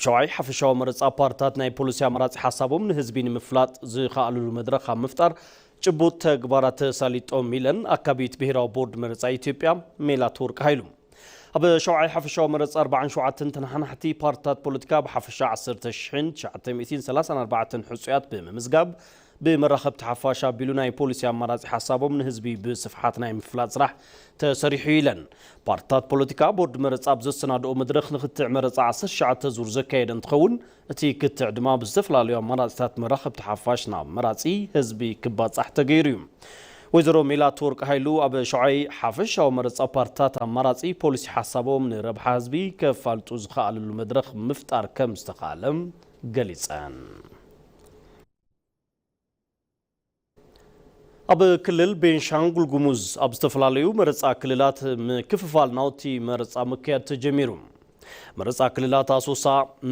ሸውዓይ ሓፈሻዊ መረጻ ፓርትታት ናይ ፖሊሲ ኣማራጺ ሓሳቦም ንህዝቢ ንምፍላጥ ዝኸኣልሉ መድረኽ ኣብ ምፍጣር ጭቡጥ ተግባራት ተሳሊጦም ኢለን ኣካቢት ብሄራዊ ቦርድ መረጻ ኢትዮጵያ ሜላትወርቅ ሃይሉ። ኣብ ሸውዓይ ሓፈሻዊ መረጻ ኣርባዓን ሸውዓተን ተነሓናሕቲ ፓርትታት ፖለቲካ ብሓፈሻ ዓሰርተ ሽሕን ትሽዓተ ሚእትን ሰላሳን ኣርባዕተን ሕጹያት ብምምዝጋብ ብመራኸብቲ ሓፋሽ ኣቢሉ ናይ ፖሊሲ ኣማራጺ ሓሳቦም ንህዝቢ ብስፍሓት ናይ ምፍላጥ ስራሕ ተሰሪሑ ኢለን። ፓርትታት ፖለቲካ ቦርድ መረጻ ኣብ ዘሰናድኦ መድረኽ ንክትዕ መረጻ ዓሰርተ ትሽዓተ ዙር ዘካየደ እንትኸውን፣ እቲ ክትዕ ድማ ብዝተፈላለዩ ኣማራጺታት መራኸብቲ ሓፋሽ ናብ መራጺ ህዝቢ ክባጻሕ ተገይሩ እዩ። ወይዘሮ ሜላትወርቅ ሃይሉ ኣብ ሸውዓይ ሓፈሻዊ መረጻ ፓርትታት ኣማራጺ ፖሊሲ ሓሳቦም ንረብሓ ህዝቢ ከፋልጡ ዝኸኣልሉ መድረኽ ምፍጣር ከም ዝተኻእለ ገሊጸን። ኣብ ክልል ቤንሻንጉል ጉሙዝ ኣብ ዝተፈላለዩ መረጻ ክልላት ምክፍፋል ናውቲ መረጻ ምክያድ ተጀሚሩ። መረጻ ክልላት ኣሶሳ፣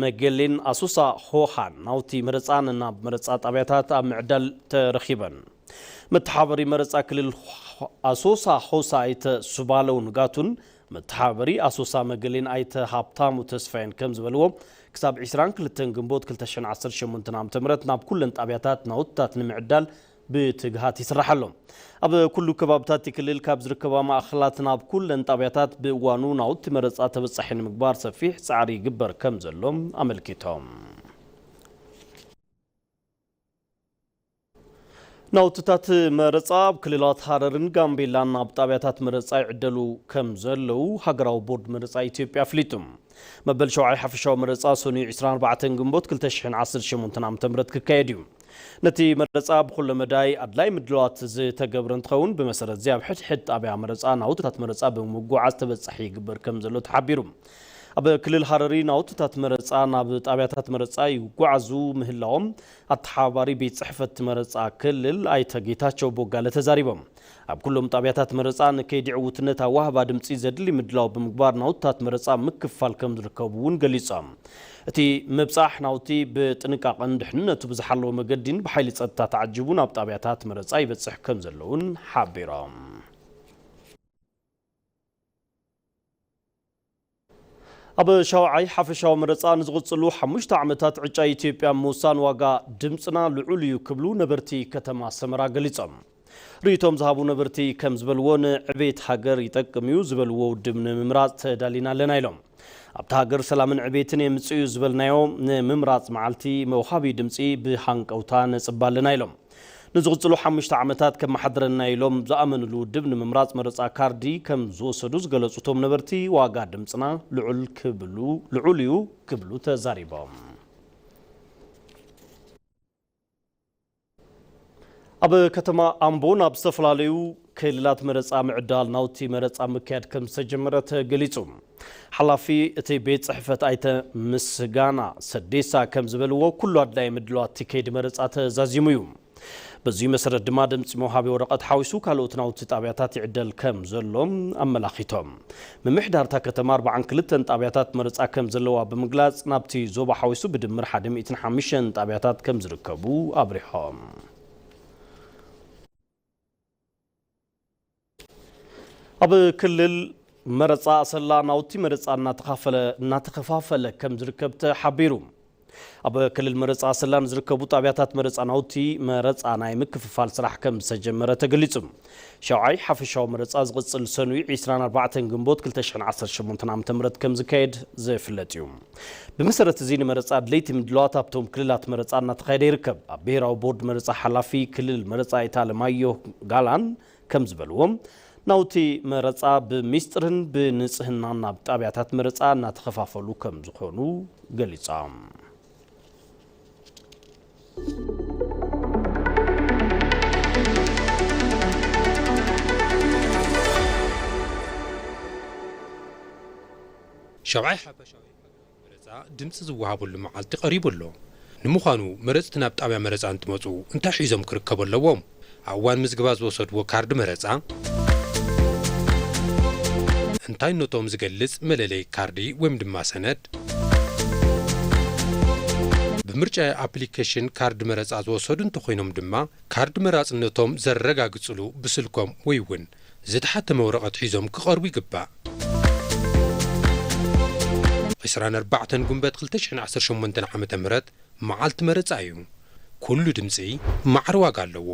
መገሌን ኣሶሳ ሆሃን ናውቲ መረጻ ነናብ መረጻ ጣብያታት ኣብ ምዕዳል ተረኺበን። መተሓበሪ መረጻ ክልል ኣሶሳ ሆሳ ኣይተ ሱባለው ንጋቱን መተሓበሪ ኣሶሳ መገሌን ኣይተ ሃብታሙ ተስፋየን ከም ዝበልዎ፣ ክሳብ ዕስራን ክልተን ግንቦት ክልተ ሽሕን ዓሰርተ ሸሞንተን ዓመተ ምህረት ናብ ኩለን ጣብያታት ናውትታት ንምዕዳል ብትግሃት ይስራሕ ኣሎ። ኣብ ኩሉ ከባብታት እቲ ክልል ካብ ዝርከባ ማእኸላት ናብ ኩለን ጣብያታት ብእዋኑ ናውቲ መረጻ ተበጻሒ ንምግባር ሰፊሕ ጻዕሪ ይግበር ከም ዘሎ ኣመልኪቶም። ናውትታት መረጻ ኣብ ክልላት ሃረርን ጋምቤላን ኣብ ጣብያታት መረጻ ይዕደሉ ከም ዘለዉ ሃገራዊ ቦርድ መረጻ ኢትዮጵያ ኣፍሊጡ። መበል ሸውዓይ ሓፈሻዊ መረጻ ሰኑይ ዕስራን ኣርባዕተን ግንቦት ክልተ ሽሕን ዓሰርተ ሸሞንተን ዓመተ ምህረት ክካየድ እዩ። ነቲ መረጻ ብኹለ መዳይ ኣድላይ ምድላዋት ዝተገብረ እንትኸውን፣ ብመሰረት እዚ ኣብ ሕድሕድ ጣብያ መረጻ ናውትታት መረጻ ብምጉዓዝ ተበጻሒ ይግበር ከም ዘሎ ተሓቢሩ። ኣብ ክልል ሃረሪ ናውትታት መረጻ ናብ ጣብያታት መረጻ ይጓዓዙ ምህላዎም ኣተሓባባሪ ቤት ጽሕፈት መረጻ ክልል ኣይተ ጌታቸው ቦጋለ ተዛሪቦም። ኣብ ኩሎም ጣብያታት መረጻ ንከይዲ ዕውትነት ኣብ ዋህባ ድምጺ ዘድሊ ምድላው ብምግባር ናውትታት መረጻ ምክፋል ከም ዝርከቡ እውን ገሊጾም። እቲ ምብጻሕ ናውቲ ብጥንቃቐን ድሕንነቱ ብዝሓለወ መገዲን ብሓይሊ ጸጥታ ተዓጂቡ ናብ ጣብያታት መረጻ ይበጽሕ ከም ዘለውን ሓቢሮም። ኣብ ሻውዓይ ሓፈሻዊ መረጻ ንዝቕጽሉ ሓሙሽተ ዓመታት ዕጫ ኢትዮጵያ ምውሳን ዋጋ ድምጽና ልዑል እዩ ክብሉ ነበርቲ ከተማ ሰመራ ገሊጾም። ርእይቶም ዝሃቡ ነበርቲ ከም ዝበልዎ፣ ንዕቤት ሃገር ይጠቅም እዩ ዝበልዎ ውድብ ንምምራጽ ተዳሊና ኣለና ኢሎም። ኣብታ ሃገር ሰላምን ዕቤትን የምጽእ እዩ ዝበልናዮ ንምምራጽ መዓልቲ መውሃቢ ድምጺ ብሃንቀውታ ነጽባ ኣለና ኢሎም። ንዝቕጽሉ ሓሙሽተ ዓመታት ከመሓድረና ኢሎም ዝኣመንሉ ውድብ ንምምራጽ መረጻ ካርዲ ከም ዝወሰዱ ዝገለጹ እቶም ነበርቲ፣ ዋጋ ድምጽና ልዑል ክብሉ፣ ልዑል እዩ ክብሉ ተዛሪቦም። ኣብ ከተማ ኣምቦ ናብ ዝተፈላለዩ ክልላት መረጻ ምዕዳል ናውቲ መረጻ ምክያድ ከም ዝተጀመረ ተገሊጹ። ሓላፊ እቲ ቤት ጽሕፈት ኣይተ ምስጋና ሰዴሳ ከም ዝበልዎ፣ ኩሉ ኣድላይ ምድላዋት እቲ ከይዲ መረጻ ተዛዚሙ እዩ። በዚ መሰረት ድማ ድምፂ መውሃቢ ወረቐት ሓዊሱ ካልኦት ናውቲ ጣብያታት ይዕደል ከም ዘሎ ኣመላኺቶም። ምምሕዳር እታ ከተማ ኣርባዓን ክልተን ጣብያታት መረፃ ከም ዘለዋ ብምግላፅ፣ ናብቲ ዞባ ሓዊሱ ብድምር ሓደ ሚእትን ሓሙሽተን ጣብያታት ከም ዝርከቡ ኣብሪሖም። ኣብ ክልል መረፃ ኣሰላ ናውቲ መረፃ እናተኻፈለ፣ እናተኸፋፈለ ከም ዝርከብ ተሓቢሩ። ኣብ ክልል መረፃ ኣሰላ ንዝርከቡ ጣብያታት መረፃ ናውቲ መረፃ ናይ ምክፍፋል ስራሕ ከም ዝተጀመረ ተገሊፁ። ሻውዓይ ሓፈሻዊ መረፃ ዝቕፅል ሰኑይ ዕስራን ኣርባዕተን ግንቦት ክልተ ሽሕን ዓሰርተ ሸሞንተን ዓመተ ምህረት ከም ዝካየድ ዝፍለጥ እዩ። ብመሰረት እዚ ንመረፃ ኣድለይቲ ምድላዋት ኣብቶም ክልላት መረፃ እናተኻየደ ይርከብ። ኣብ ብሄራዊ ቦርድ መረፃ ሓላፊ ክልል መረፃ ኣይተ ኣለማየሁ ጋላን ከም ዝበልዎ፣ ናውቲ መረፃ ብሚስጥርን ብንፅህናን ናብ ጣብያታት መረፃ እናተኸፋፈሉ ከም ዝኾኑ ገሊፆም። ሻብዓይ ሓፈሻዊ መረፃ ድምፂ ዝወሃበሉ መዓልቲ ቀሪቡ ኣሎ። ንምዃኑ መረፅቲ ናብ ጣብያ መረፃ እንትመፁ እንታይ ሒዞም ክርከቡ ኣለዎም? ኣብ እዋን ምዝገባ ዝወሰድዎ ካርድ መረፃ፣ እንታይነቶም ዝገልፅ መለለይ ካርዲ ወይም ድማ ሰነድ፣ ብምርጫ ኣፕሊኬሽን ካርድ መረፃ ዝወሰዱ እንተኾይኖም ድማ ካርድ መራፅነቶም ዘረጋግፅሉ ብስልኮም ወይ እውን ዝተሓተመ ወረቐት ሒዞም ክቐርቡ ይግባእ። ዕስራን ኣርባዕተን ጉንበት ክልተ ሽሕን ዓሰርተ ሸሞንተን ዓመተ ምህረት መዓልቲ መረጻ እዩ። ኩሉ ድምጺ ማዕረ ዋጋ ኣለዎ።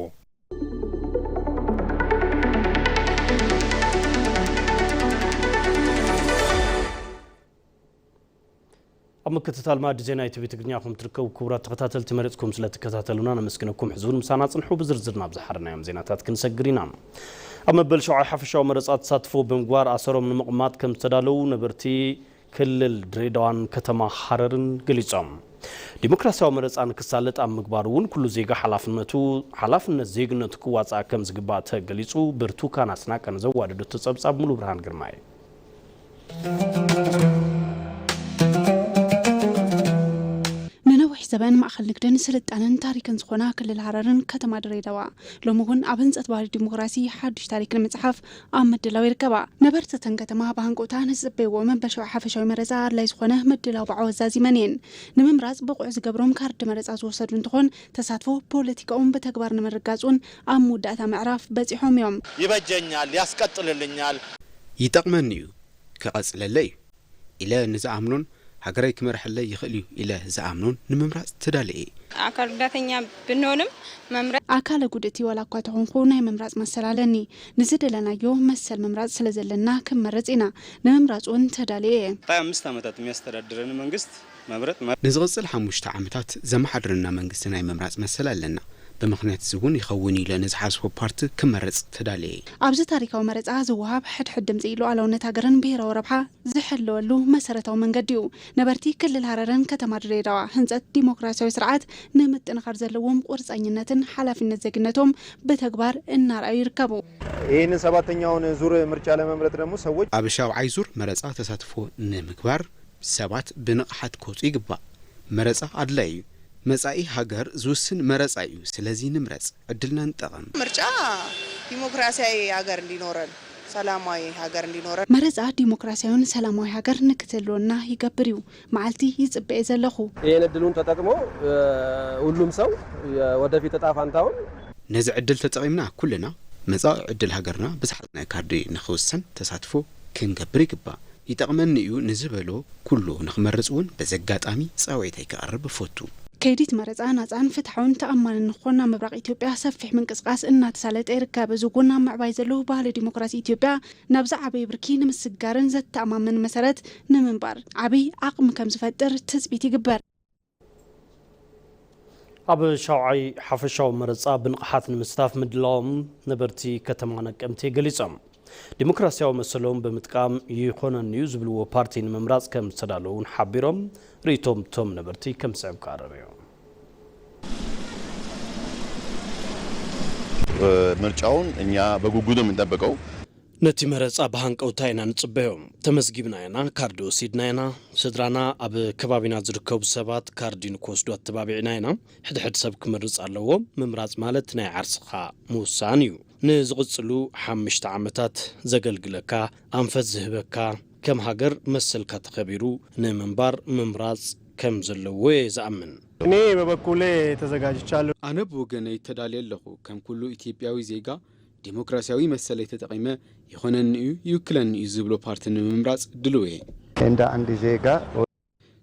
ኣብ ምክትታል ማዕዲ ዜና ኢቲቪ ትግርኛ ከም ትርከቡ ክቡራት ተኸታተልቲ መሪጽኩም ስለ ትከታተሉና ነመስግነኩም። ሕዚ እውን ምሳና ጽንሑ፣ ብዝርዝር ናብ ዝሓረናዮም ዜናታት ክንሰግር ኢና። ኣብ መበል ሸውዓይ ሓፈሻዊ መረጻ ተሳትፎ ብምግባር ኣሰሮም ንምቕማጥ ከም ዝተዳለዉ ነበርቲ ክልል ድሬዳዋን ከተማ ሃረርን ገሊጾም። ዲሞክራሲያዊ መረጻ ንክሳለጥ ኣብ ምግባር እውን ኩሉ ዜጋ ሓላፍነቱ፣ ሓላፍነት ዜግነቱ ክዋጻእ ከም ዝግባእ ተገሊጹ። ብርቱካን ኣስናቀ ንዘዋደደቶ ጸብጻብ ሙሉ ብርሃን ግርማይ። ንነዊሕ ዘበን ማእኸል ንግድን ስልጣነን ታሪክን ዝኾና ክልል ሃረርን ከተማ ድሬዳዋ ሎሚ እውን ኣብ ህንፀት ባህሊ ዲሞክራሲ ሓዱሽ ታሪክ ንምፅሓፍ ኣብ ምድላው ይርከባ። ነበርቲ እተን ከተማ ብሃንቀውታ ንዝፅበይዎ መበል ሸውዓይ ሓፈሻዊ መረፃ ኣድላይ ዝኾነ ምድላው ብዓወት ዛዚመን እየን። ንምምራፅ ብቑዕ ዝገብሮም ካርድ መረፃ ዝወሰዱ እንትኾን ተሳትፎ ፖለቲካኦም ብተግባር ንምርጋፅ እውን ኣብ መወዳእታ ምዕራፍ በፂሖም እዮም። ይበጀኛል፣ ያስቀጥልልኛል። ይጠቕመኒ እዩ፣ ክቐጽለለይ እዩ ኢለ ንዝኣምኖን ሃገረይ ክመርሐለይ ይኽእል እዩ ኢለ ዝኣምኖን ንምምራጽ ተዳልየ እየ። ኣካል ጉዳተኛ ብንሆንም መምረጥ ኣካለ ጉድእቲ ዋላ እኳ ተኾንኩ ናይ ምምራጽ መሰል ኣለኒ። ንዝደለናዮ መሰል ምምራጽ ስለ ዘለና ክንመርጽ ኢና። ንምምራጽ እውን ተዳልየ እየ። ቀጣይ ኣምስት ዓመታት የሚያስተዳድረን መንግስት መምረጥ ንዝቕጽል ሓሙሽተ ዓመታት ዘመሓድረና መንግስቲ ናይ ምምራጽ መሰል ኣለና። ብምኽንያት እዚ እውን ይኸውን ኢለ ንዝሓስቦ ፓርቲ ክመርጽ ተዳልየ እየ። ኣብዚ ታሪካዊ መረጻ ዝወሃብ ሕድሕድ ድምጺ ሉዓላውነት ሃገርን ብሄራዊ ረብሓ ዝሕለወሉ መሰረታዊ መንገዲ እዩ። ነበርቲ ክልል ሃረርን ከተማ ድሬዳዋ ህንጸት ዲሞክራሲያዊ ስርዓት ንምጥንኻር ዘለዎም ቁርፀኝነትን ሓላፊነት ዜግነቶም ብተግባር እናርኣዩ ይርከቡ። ይህንን ሰባተኛውን ዙር ምርጫ ለመምረጥ ደግሞ ሰዎች ኣብ ሻውዓይ ዙር መረጻ ተሳትፎ ንምግባር ሰባት ብንቕሓት ክወጹ ይግባእ። መረጻ ኣድላይ እዩ። መጻኢ ሃገር ዝውስን መረጻ እዩ። ስለዚ ንምረጽ፣ ዕድልና ንጠቐም። ምርጫ ዲሞክራሲያዊ ሃገር እንዲኖረን፣ ሰላማዊ ሃገር እንዲኖረን። መረጻ ዲሞክራሲያዊን ሰላማዊ ሃገር ንክትህልወና ይገብር እዩ። መዓልቲ ይጽበ እየ ዘለኹ። ይህን እድሉን ተጠቅሞ ሁሉም ሰው የወደፊት እጣ ፋንታውን ነዚ ዕድል ተጠቒምና ኩልና መጻኢ ዕድል ሃገርና ብዝሓዝናዮ ካርዲ ንኽውሰን ተሳትፎ ክንገብር ይግባእ። ይጠቕመኒ እዩ ንዝበሎ ኩሉ ንኽመርጽ እውን በዚ ኣጋጣሚ ጻውዒተይ ከቕርብ እፈቱ። ከይዲ እቲ መረጻ ናጻን ፍትሓውን ተኣማንን ንክኾን ኣብ ምብራቕ ኢትዮጵያ ሰፊሕ ምንቅስቓስ እናተሳለጠ ይርከብ። እዚ እውን ኣብ ምዕባይ ዘሎ ባህሊ ዲሞክራሲ ኢትዮጵያ ናብ ዝዓበየ ብርኪ ንምስግጋርን ዘተኣማምን መሰረት ንምንባር ዓብይ ዓቕሚ ከም ዝፈጥር ትፅቢት ይግበር። ኣብ ሻውዓይ ሓፈሻዊ መረጻ ብንቕሓት ንምስታፍ ምድላዎም ነበርቲ ከተማ ነቀምቴ ገሊጾም። ዲሞክራሲያዊ መሰሎም ብምጥቃም ይኾነኒ እዩ ዝብልዎ ፓርቲ ንምምራጽ ከም ዝተዳለዉ እውን ሓቢሮም። ርእይቶም እቶም ነበርቲ ከም ዝስዕብ ክቐርብ እዩ። ምርጫውን እኛ በጉጉት ነው የምንጠብቀው። ነቲ መረጻ ብሃንቀውታ ኢና ንጽበዮ። ተመዝጊብና ኢና፣ ካርዲ ወሲድና ኢና፣ ስድራና ኣብ ከባቢና ዝርከቡ ሰባት ካርዲ ንክወስዱ ኣተባቢዕና ኢና። ሕድሕድ ሰብ ክመርጽ ኣለዎ። ምምራጽ ማለት ናይ ዓርስኻ ምውሳን እዩ። ንዝቕጽሉ ሓሙሽተ ዓመታት ዘገልግለካ፣ ኣንፈት ዝህበካ፣ ከም ሃገር መሰልካ ተኸቢሩ ንምንባር ምምራጽ ከም ዘለዎ እየ ዝኣምን። እኔ በበኩሌ ተዘጋጅቻለሁ። ኣነ ብወገነይ ተዳልየ ኣለኹ። ከም ኩሉ ኢትዮጵያዊ ዜጋ ዲሞክራሲያዊ መሰለይ ተጠቒመ ይኾነኒ እዩ ይውክለኒ እዩ ዝብሎ ፓርቲ ንምምራጽ ድሉው እየ። እንደ አንድ ዜጋ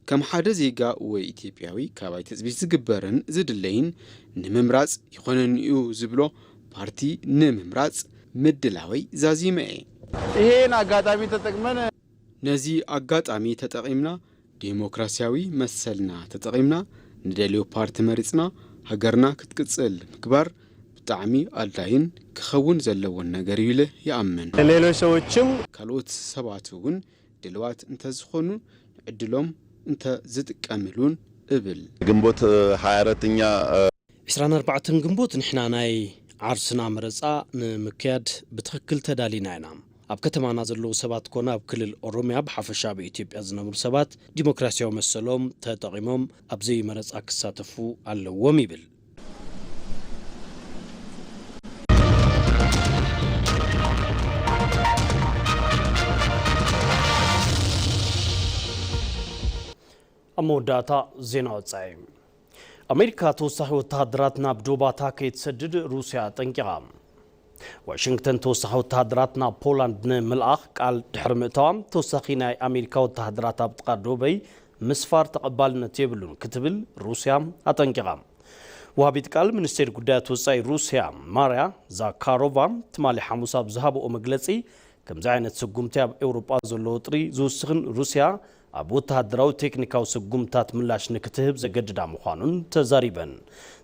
ከም ሓደ ዜጋ ወይ ኢትዮጵያዊ ካባይ ትጽቢት ዝግበርን ዝድለይን ንምምራጽ ይኾነኒ እዩ ዝብሎ ፓርቲ ንምምራጽ ምድላወይ ዛዚመ እየ። ይሄን አጋጣሚ ተጠቅመን ነዚ ኣጋጣሚ ተጠቒምና ዴሞክራሲያዊ መሰልና ተጠቒምና ንደልዮ ፓርቲ መሪጽና ሃገርና ክትቅጽል ምግባር ብጣዕሚ ኣድላይን ክኸውን ዘለዎን ነገር እዩ ኢለ ይኣምን። ሌሎች ሰዎችም ካልኦት ሰባት እውን ድልዋት እንተዝኾኑ ንዕድሎም እንተዝጥቀምሉን እብል። ግንቦት ሃያ ኣራት እኛ ዕስራን ኣርባዕተን ግንቦት ንሕና ናይ ዓርስና መረጻ ንምክያድ ብትኽክል ተዳሊና ኢና። ኣብ ከተማና ዘለዉ ሰባት ኮነ ኣብ ክልል ኦሮምያ ብሓፈሻ ኣብ ኢትዮጵያ ዝነብሩ ሰባት ዲሞክራሲያዊ መሰሎም ተጠቒሞም ኣብዚ መረጻ ክሳተፉ ኣለዎም ይብል። ኣብ መወዳእታ ዜና ወጻኢ። ኣሜሪካ ተወሳኺ ወተሃደራት ናብ ዶባታ ከይትሰድድ ሩስያ ኣጠንቂቓ። ዋሽንግተን ተወሳኺ ወተሃደራት ናብ ፖላንድ ንምልኣኽ ቃል ድሕሪ ምእታዋ፣ ተወሳኺ ናይ ኣሜሪካ ወተሃደራት ኣብ ጥቓ ዶበይ ምስፋር ተቐባልነት የብሉን ክትብል ሩስያ ኣጠንቂቓ። ወሃቢት ቃል ሚኒስቴር ጉዳያት ወጻኢ ሩስያ ማርያ ዛካሮቫ ትማሊ ሓሙስ ኣብ ዝሃብኦ መግለጺ፣ ከምዚ ዓይነት ስጉምቲ ኣብ ኤውሮጳ ዘሎ ወጥሪ ዝውስኽን ሩስያ ኣብ ወተሃደራዊ ቴክኒካዊ ስጉምታት ምላሽ ንክትህብ ዘገድዳ ምዃኑን ተዛሪበን።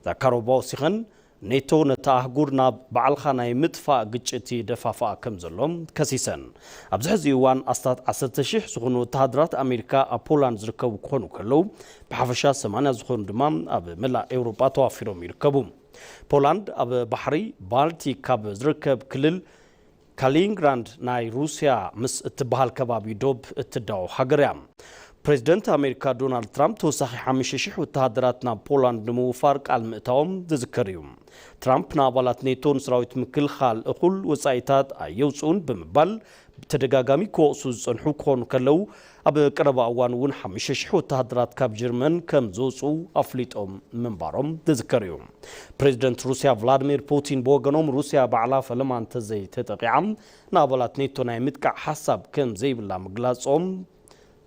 ዛካሮቫ ወሲኸን፣ ኔቶ ነታ ኣህጉር ናብ ባዕልኻ ናይ ምጥፋእ ግጭት ይደፋፍኣ ከም ዘሎ ከሲሰን። ኣብዚ ሕዚ እዋን ኣስታት ዓሰርተ ሺሕ ዝኾኑ ወተሃደራት ኣሜሪካ ኣብ ፖላንድ ዝርከቡ ክኾኑ ከለዉ፣ ብሓፈሻ ሰማንያ ዝኾኑ ድማ ኣብ መላእ ኤውሮጳ ተዋፊሮም ይርከቡ። ፖላንድ ኣብ ባሕሪ ባልቲክ ካብ ዝርከብ ክልል ካሊኒንግራንድ ናይ ሩስያ ምስ እትበሃል ከባቢ ዶብ እትዳወብ ሃገር እያ። ፕሬዚደንት ኣሜሪካ ዶናልድ ትራምፕ ተወሳኺ ሓሙሽተ ሺሕ ወተሃደራት ናብ ፖላንድ ንምውፋር ቃል ምእታዎም ዝዝከር እዩ። ትራምፕ ንኣባላት ኔቶ፣ ንሰራዊት ምክልኻል እኹል ወጻኢታት ኣየውጽኡን ብምባል ብተደጋጋሚ ክወቕሱ ዝጸንሑ ክኾኑ ከለዉ፣ ኣብ ቀረባ እዋን እውን ሓሙሽተ ሺሕ ወተሃደራት ካብ ጀርመን ከም ዝወጹ ኣፍሊጦም ምንባሮም ዝዝከር እዩ። ፕሬዚደንት ሩስያ ቭላድሚር ፑቲን ብወገኖም፣ ሩስያ ባዕላ ፈለማ እንተዘይተጠቂዓ፣ ንኣባላት ኔቶ ናይ ምጥቃዕ ሓሳብ ከም ዘይብላ ምግላጾም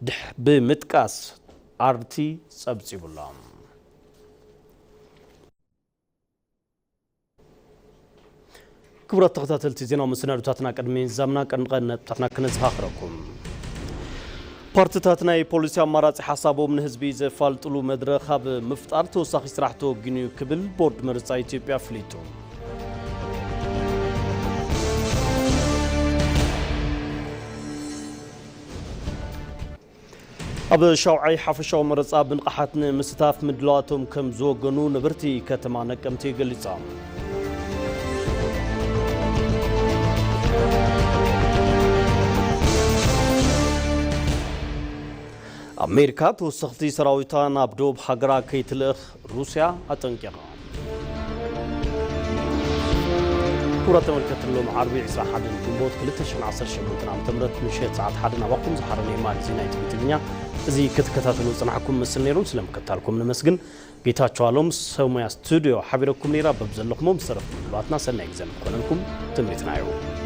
ድሕ-፣ ብምጥቃስ ኣርቲ ጸብጺቡሎ። ክቡራት ተኸታተልቲ ዜናዊ መሰናዶታትና፣ ቅድሚ ምዛምና ቀንዲ ቀንዲ ነጥብታትና ክነዘኻኽረኩም። ፓርትታት ናይ ፖሊሲ ኣማራጺ ሓሳቦም ንህዝቢ ዘፋልጥሉ መድረኽ ኣብ ምፍጣር ተወሳኺ ስራሕ ተወጊኑ እዩ ክብል ቦርድ መረጻ ኢትዮጵያ ኣፍሊጡ። ኣብ ሻውዓይ ሓፈሻዊ መረጻ ብንቕሓት ንምስታፍ ምድላዋቶም ከም ዝወገኑ ነበርቲ ከተማ ነቀምቴ ገሊጾም። ኣሜሪካ ተወሰኽቲ ሰራዊታ ናብ ዶብ ሃገራ ከይትልእኽ ሩስያ ኣጠንቂቓ። ክቡራት ተመልከትቲ፣ ሎም ዓርቢ ዕስራን ሓደን ግንቦት ክልተ ሽሕን ዓሰርተ ሸሞንተን ዓመተ ምህረት ምሸት ሰዓት ሓደ ናባኹም ዝሓረነ የማን ዜና ኢቲቪ ትግርኛ እዚ ክትከታተሉ ዝጸናሕኩም መስል ነይሩ። ስለምክትታልኩም ነመስግን። ጌታቸው ኣሎም ሰሙያ ስቱዲዮ ሓቢረኩም ነይራ። በብዘለኹሞ ምስ ተረፉ ምድላዋትና ሰናይ ግዜ ንክኾነልኩም ትምኒትና እዩ።